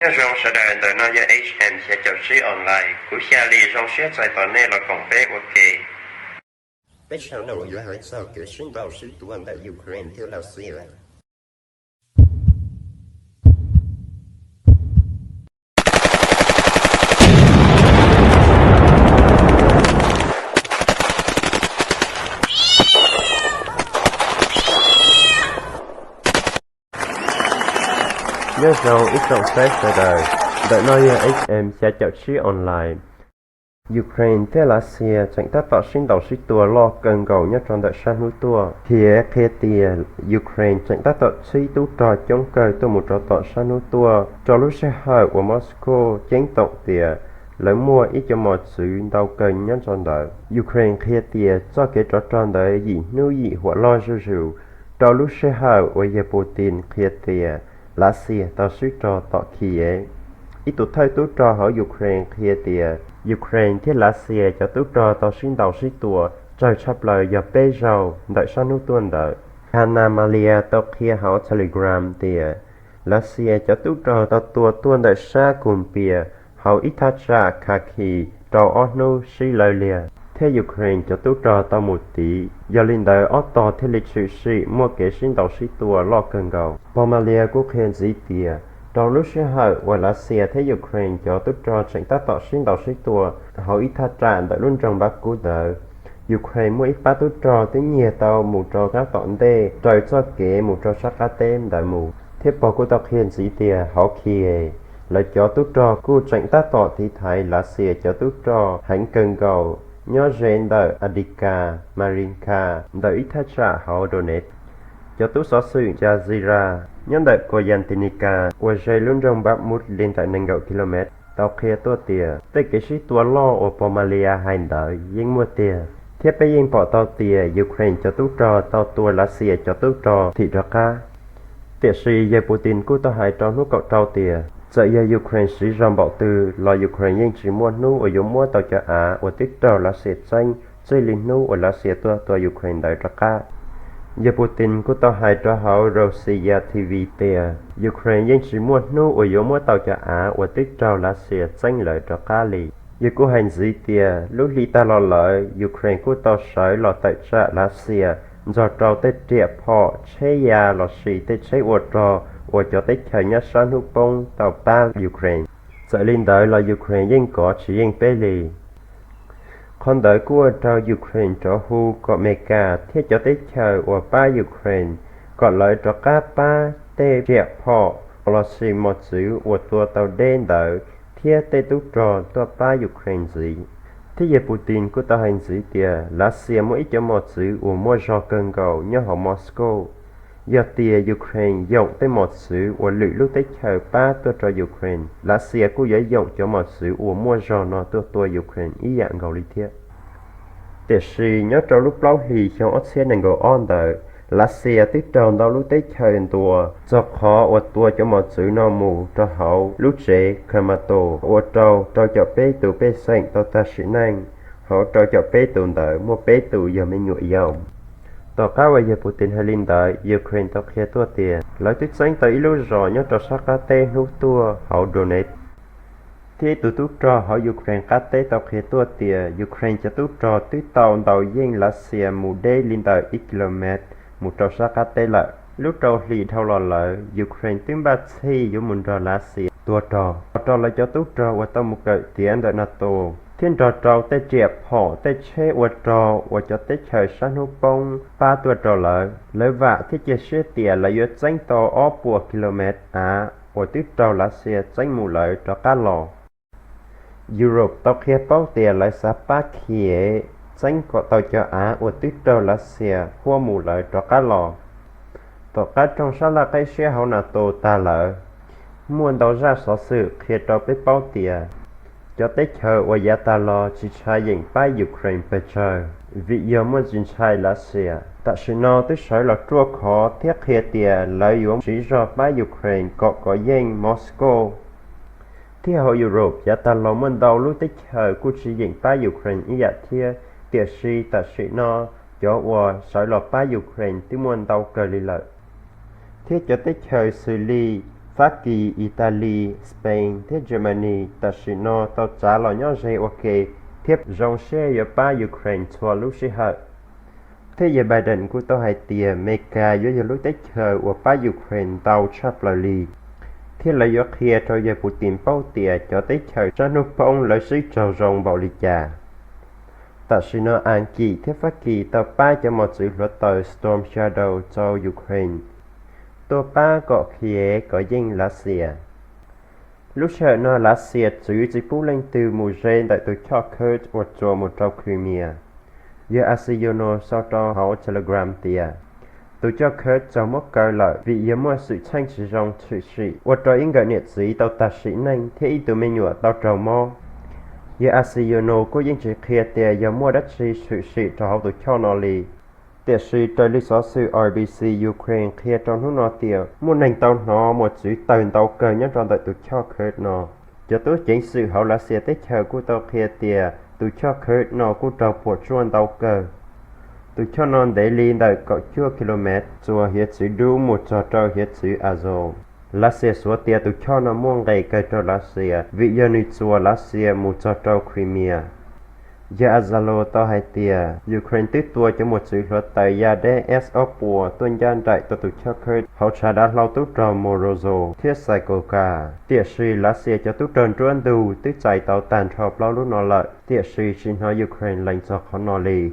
Nyob zoo sawv daws, ntawm no yog H M xya caum tsib online. Kuv Xya Lis zoo siab txais tos nej los koom peb ua ke. Peb sawv daws yuav hais txog kev sib ntaus sib tua ntawm Ukraine thiab Lav Xias. Nyob zoo ib tsoom saib sawv daws, ntawm no yog H M xya caum tsib online. Ukraine thiab Lav Xias tseem tab tom sib ntaus sib tua loj kawg nkaus nyob rau ntawm sab hnub tuaj. Kiev qhia tias Ukraine tseem tab tom txhib tub rog coob kawg tuaj mus rau tom sab hnub tuaj rau lub sij hawm uas Moscow ceeb toom tias lawv muaj ib co mos txwv ntau kawg nyob rau ntawd. Ukraine qhia tias txoj kev rov rog ntawd yim hnub yim huam loj zuj zus rau lub sij hawm uas yawg Putin qhia tias Lav Xias tau swb rog tom Kiev. Ib tus thawj tub rog hauv Ukraine qhia tias Ukraine thiab Lav Xias cov tub rog tau sib ntaus sib tua tsawg tshaj plaws yog peb zaug ntawm sab hnub tuaj ntawd. Hanna Maliar tau qhia hauv Telegram tias Lav Xias cov tub rog tau tua tuaj ntawm sab Kuv Pias hauv ib thaj tsam Kharkiv rau ob hnub sib lawv liag, thiab Ukraine cov tub rog tau mus tiv. Yog li ntawd ob tog thiaj li tshwm sim muaj kev sib ntaus sib tua loj kawg nkaus. Pog Maliar kuj qhia ntxiv tias rau lub sij hawm uas Lav Xias thiab Ukraine cov tub rog tseem tab tom sib ntaus sib tua hauv ib thaj tsam ntawm lub nroog Npab Kub ntawd, Ukraine muaj ib pab tub rog twb nyiag tau mus rau sab tom ntej raws txoj kev mus rau sab qab teb ntawd mus. Thiab pog kuj tau qhia ntxiv tias hauv Kiev lawv cov tub rog kuj tseem tab tom tiv thaiv Lav Xias cov tub rog heev kawg nkaus nyob ze ntawm Avdiivka, Mariinka ntawm ib thaj tsam hauv Donetsk. Cov tub xov xwm Jazeera nyob ntawm Koyamtynivka uas ze lub nroog Bakhmut li ntawm nees nkaum kilomev tau qhia tuaj tias tej kev sib tua loj uas pog Maliar hais ntawd yeej muaj tiag, thiab peb yeej pom tau tias Ukraine cov tub rog tau tua Lav Xias cov tub rog thim rov qab. Tiam sis yawg Putin kuj tau hais rau hnub kaum rau tias txawm yog Ukraine siv zog npaum twg los Ukraine yeej tsis muaj hnub uas yuav muab tau cov av uas twb raug Lav Xias txeeb txij li hnub uas Lav Xias tuaj tua Ukraine ntawd rov qab. Yawg Putin kuj tau hais rau hauv Rossiya T V tias Ukraine yeej tsis muaj hnub uas yuav muab tau cov av uas twb raug Lav Xias txeeb lawm rov qab li. Yawg kuj hais ntxiv tias lub hli tag los lawm Ukraine kuj tau sawv los tawm tsam Lav Xias nrog rau tej riam phom, tsheb ya lossis tej tsheb ua rog uas cov teb chaws nyob sab hnub poob tau pab Ukraine. Txawm li ntawd los Ukraine yeej kov tsis yeej peb li. Qhov ntawd kuj ua rau Ukraine rov hu kom Amelikas thiab cov teb chaws uas pab Ukraine kom lawv rov qab pab tej riam phom lossis mos txwv uas tua tau deb ntawd thiab tej tub rog tuaj pab Ukraine ntxiv. Thiab yawg Putin kuj tau hais ntxiv tias Lav Xias muaj ib cov mos txwv uas muaj zog kawg nkaus nyob hauv Moscow. Yog tias Ukraine yoom tej mos txwv uas lwm lub teb chaws pab tuaj rau Ukraine, Lav Xias kuj yuav yoom cov mos txwv uas muaj zog no tuaj tua Ukraine ib yam nkaus li thiab. Tiam sis nyob rau lub plaub hlis xyoo ob txhiab nees nkaum ob ntawd, Lav Xias twb raug ntau lub teb chaws ntuas txog qhov uas tua cov mos txwv no mus rau hauv lub tsev Kramatorsk ua rau rau caum peb tus pej xeem tau tag sim neej, hauv rau caum peb tus ntawd muaj peb tus yog me nyuam yaus. Tom qab uas yawg Putin hais li ntawd, Ukraine tau qhia tuaj tias lawv twb txeeb tau ib lub zos nyob rau sab qab teb hnub tuaj hauv Donetsk. Thiab ib tug tub rog hauv Ukraine qab teb tau qhia tuaj tias Ukraine cov tub rog twb tau ntaus yeej Lav Xias mus deb li ntawm ib kilomev mus rau sab qab teb lawm. Lub rau hlis dhau los lawm, Ukraine twb npaj txhij yuav mus nrog Lav Xias tua rog, nrog rau lawv cov tub rog uas tau mus kawm tiav ntawm NATO, thiab nrog rau tej riam phom, tej tsheb ua rog uas cov teb chaws sab hnub poob pab tuaj rau lawv. Lawv vam thiab cia siab tias lawv yuav txeeb tau ob puas kilomev av uas twb raug Lav Xias txeeb mus lawm rov qab los. Europe tau qhia paub tias lawv xav pab Kiev txeeb kom tau cov av uas twb raug Lav Xias huab mus lawm rov qab los. Tom qab rooj sab laj qeb siab hauv NATO tag lawm, muaj ntau zaj xov xwm qhia rau peb paub tias cov teb chaws uas yav tas los tsis ntshai yeem pab Ukraine pes tsawg vim yog muaj tsis ntshai Lav Xias. Tam sim no twb sawv los ruaj khov thiab qhia tias lawv yuav siv zog pab Ukraine kom kov yeej Moscow. Thiab hauv Europe yav tas los muaj ntau lub teb chaws kuj tsis yeem pab Ukraine ib yam thiab, tiam sis tam sim no cov uas sawv los pab Ukraine twb muaj ntau kawg li lawm. Thiab cov teb chaws xws li Fab Kis, Italy, Spain thiab Germany tam sim no tau tsav los nyob ze ua ke thiab zoo siab yuav pab Ukraine txhua lub sij hawm. Thiab yawg Biden kuj tau hais tias Meskas yuav yog lub teb chaws uas pab Ukraine ntau tshaj plaws li, thiab lawv yuav qhia rau yawg Putin paub tias cov teb chaws sab hnub poob lawv swb raug zoo npaum li cas. Tam sim no Askiv thiab Fab Kis tau pab cov mos txwv hluav taws Storm Shadow rau Ukraine, tuaj pab kom Kiev kov yeej Lav Xias. Lub sij hawm no Lav Xias txwv tsis pub leej twg mus ze ntawm tus choj Kursk uas tsuas mus rau Crimea. Yawg Axiuno sau rau hauv Telegram tias tus choj Kursk txog muab kaw lawm vim yog muaj xwm txheej tsis zoo tshwm sim ua rau ib nkawm niam txiv tau tag sim neej thiab ib tug me nyuam tau raug mob. Yawg Axiuno kuj yeej tsis qhia tias yog muaj dab tsi tshwm sim rau hauv tus choj no li. Tiam sis raws li xov xwm R B C Ukraine qhia rau hnub no tias muaj neeg tau hnov mos txwv tawg ntau kawg nyob rau ntawm tus choj Kursk no. Cov tub ceev xwm hauv Lav Xias teb chaws kuj tau qhia tias tus choj Kursk no kuj raug puas tsuaj ntau kawg. Tus choj no ntev li ntawm kaum cuaj kilomev txuas hiav txwv dub mus txog rau hiav txwv Azov. Lav Xias suav tias tus choj no muaj nqis kawg rau Lav Xias vim yog nws txuas Lav Xias mus txog rau Crimea. Yawg Azalo tau hais tias Ukraine twb tua cov mos txwv hluav taws Yadev S ob puas tuaj ncaj nraim tau tus choj Kursk hauv tshav dav hlau tub rog Morozov thiab Saikovka. Tiam sis Lav Xias cov tub rog nruab ntug twb txais tau tag nrho plaub lub no lawm, tiam sis tsis hnov Ukraine lees txog qhov no li.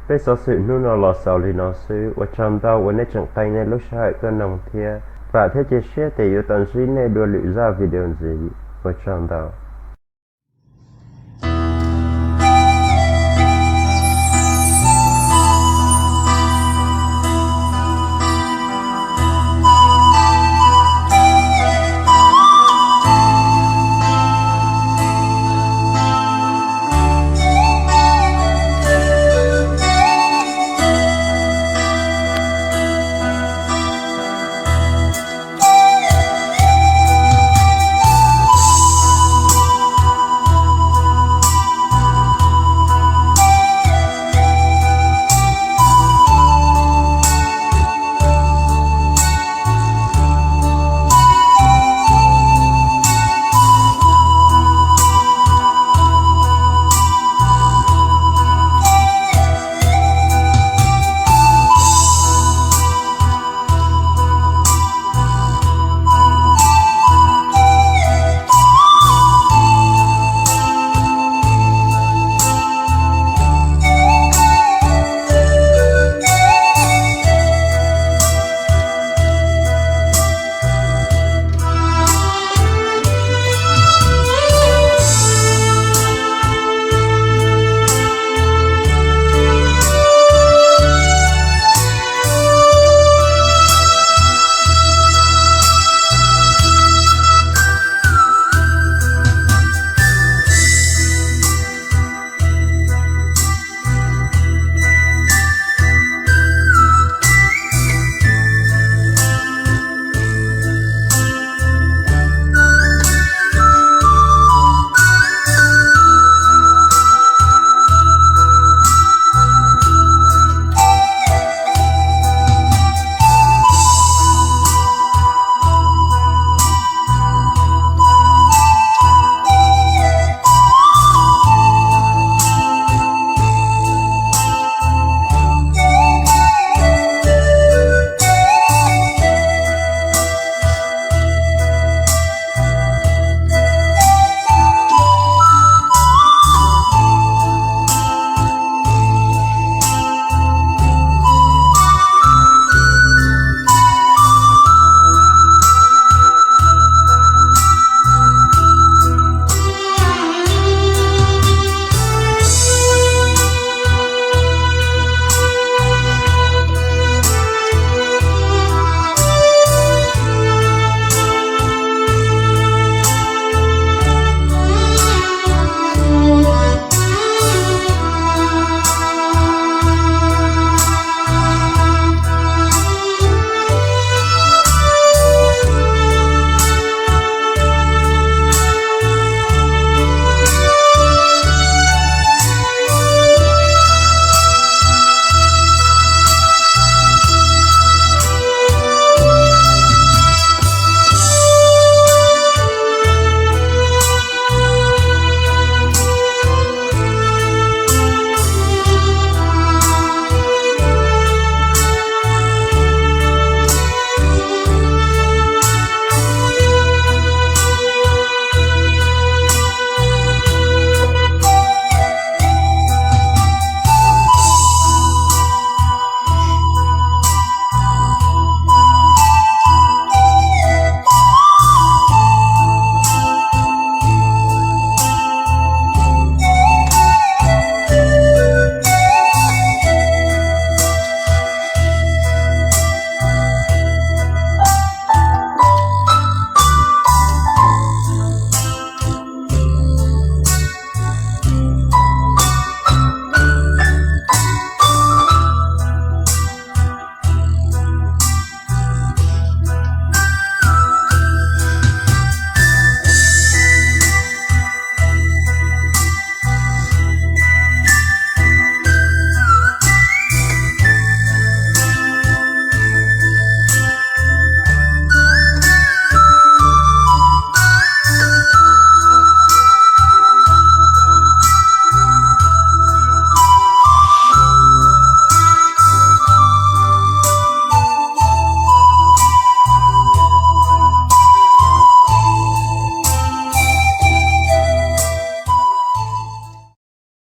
Peb xov xwm hnub no los xaus li no xwb, ua tsaug ntau uas nej tseem qee nej lub sij hawm tuaj noog thiab vam thiab cia siab tias yuav tau ntsib nej dua lwm zaj video ntxiv. Ua tsaug ntau.